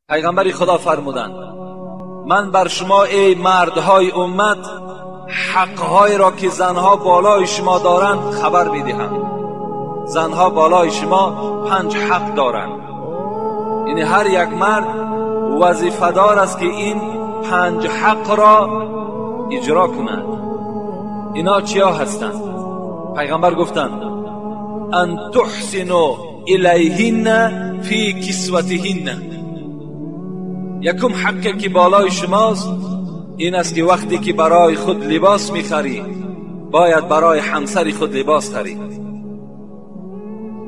پیغمبر خدا فرمودند من بر شما ای مردهای امت حقهای را که زنها بالای شما دارند خبر میدهم. زنها بالای شما 5 حق دارند. یعنی هر یک مرد وظیفه دار است که این 5 حق را اجرا کند. اینا چیا هستند؟ پیغمبر گفتند ان تحسنوا الیهن فی کسوتهن. یکم حقی که بالای شماست این است که وقتی که برای خود لباس میخری باید برای همسر خود لباس خرید.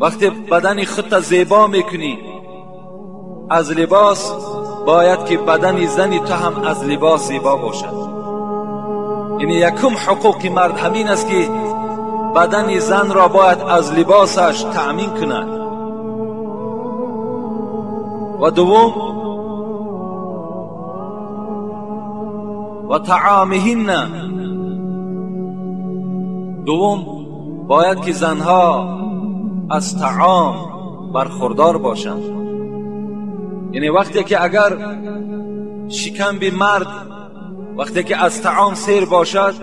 وقتی بدن خودت زیبا میکنی از لباس، باید که بدن زنی تو هم از لباس زیبا باشد. یعنی یکم حقوق مرد همین است که بدن زن را باید از لباسش تأمین کند. و دوم و طعامهن. دوم باید که زنها از طعام برخوردار باشند. یعنی وقتی که اگر شکم به مرد وقتی که از طعام سیر باشد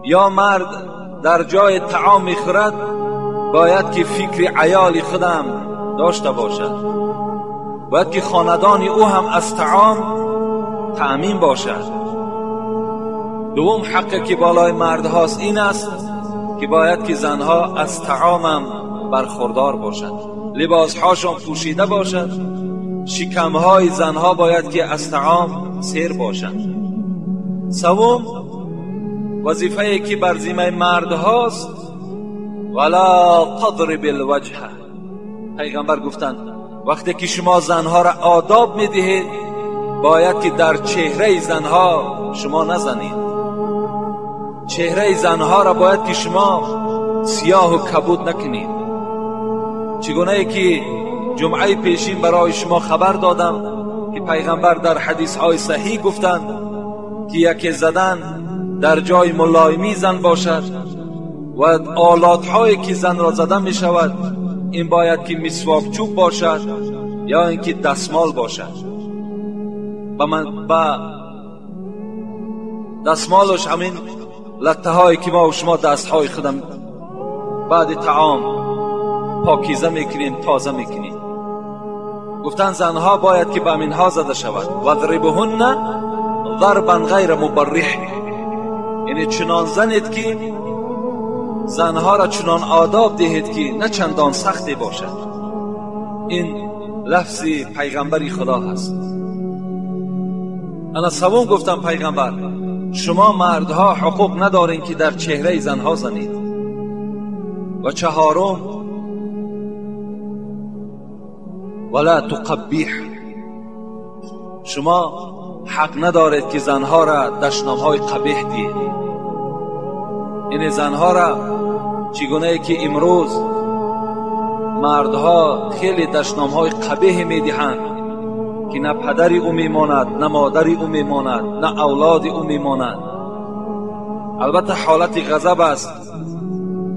یا مرد در جای طعام میخورد باید که فکر عیال خودم داشته باشد، باید که خاندان او هم از طعام تأمین باشد. دوم حقی که بالای مرد هاست این است که باید که زنها از طعامم برخوردار باشد، لباسهاشان پوشیده باشد، شکمهای زنها باید که از طعام سیر باشد. سوم وظیفه که بر ذمه مرد هاست ولا تضرب الوجه. پیغمبر گفتند وقتی که شما زنها را آداب میدهید باید که در چهره زنها شما نزنید. چهره زنها را باید که شما سیاه و کبود نکنید. چگونه که جمعه پیشین برای شما خبر دادم که پیغمبر در حدیث های صحیح گفتند که یکی زدن در جای ملایمی زن باشد و آلات هایی که زن را زده می شود این باید که مسواک چوب باشد یا اینکه دستمال باشد. با دستمالش همین لطه هایی که ما و شما دست های خودم بعد طعام پاکیزه میکنیم تازه میکنیم. گفتن زنها باید که به اینها زده شود. وضربهن ضربا غیر مبرح. یعنی چنان زنید که زنها را چنان آداب دهید که نه چندان سختی باشد. این لفظ پیغمبری خدا هست. انا سوم گفتم پیغمبر شما مردها حقوق ندارین که در چهره زنها زنید. و چهارم ولا تقبیح. شما حق ندارید که زنها را دشنامهای قبیح دهید. این زنها را چگونه که امروز مردها خیلی دشنامهای قبیح میدهند که نه پدری او میماند، نه مادری او میماند، نه اولاد او میماند. البته حالت غضب است.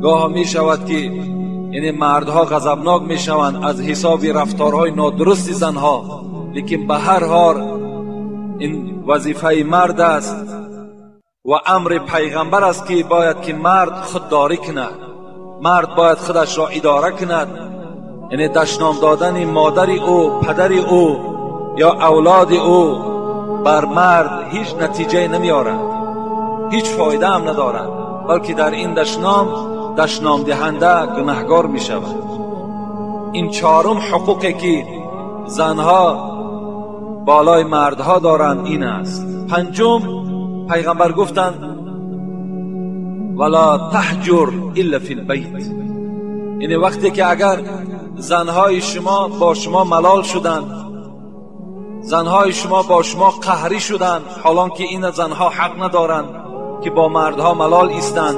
گاه میشود که یعنی مردها غضبناک میشوند از حساب رفتارهای نادرست زنها، لیکن به هر حال این وظیفه مرد است و امر پیغمبر است که باید که مرد خودداری کند، مرد باید خودش را اداره کند. یعنی دشنام دادن مادر او، پدر او یا اولاد او بر مرد هیچ نتیجه نمیارد، هیچ فایده هم ندارد، بلکه در این دشنام دشنام دهنده گناهگار می شود. این چهارم حقوقی که زنها بالای مردها دارند این است. پنجم پیغمبر گفتند ولا تهجر الا فی البیت. یعنی وقتی که اگر زنهای شما با شما ملال شدند، زنهای شما با شما قهری شدند، حالان که این زنها حق ندارند که با مردها ملال ایستند.